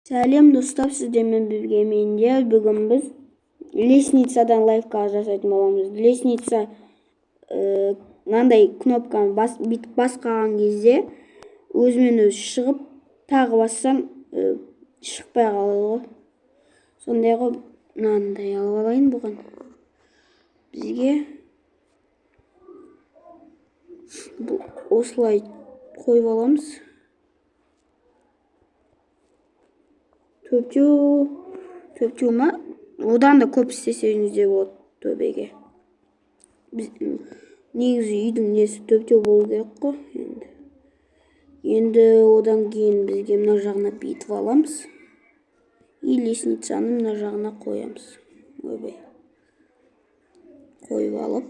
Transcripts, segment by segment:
Сәлем, достар! Сіздермен бірге мен де. Бүгін біз лестницадан лайфхак жасайтын боламыз. Лестница мынандай кнопканы бас, бүйтіп басқан кезде өзімен өзі шығып, тағы бассаң, шықпай қалады ғой. Сондай ғой. Мынандай алып алайын. Бұған бізге бұл осылай қойып аламыз. Төртеу, төртеу ма, одан да көп істесеңіз де болады. Төбеге біз негізі үйдің несі төртеу болу керек қой. Енді одан кейін бізге мына жағына бүйтіп аламыз и лестницаны мына жағына қоямыз. Ойбай, қойып алып,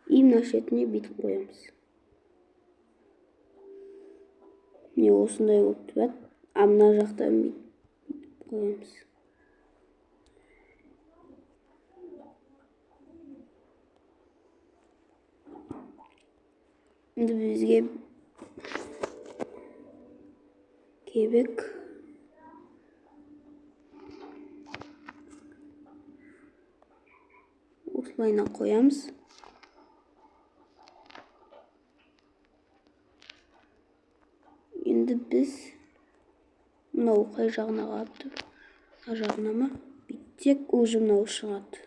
и мына шетіне бүйтіп қоямыз. Міне, осындай болып тұрады. А мына жақтан бүйтіп қоямыз. Енді бізге керек осылайынан қоямыз. Енді біз мынау қай жағына қарап тұр? Мына жағына ма? Бүйтсек, уже мынау шығады.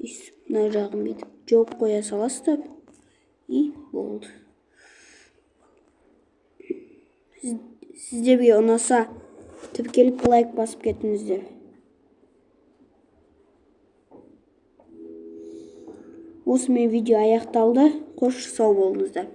Өйстіп мына жағын бүйтіп жауып қоя саласыздар, и болды. Сіздерге ұнаса, тіркеліп, лайк басып кетіңіздер. Осымен видео аяқталды. Қош, сау болыңыздар.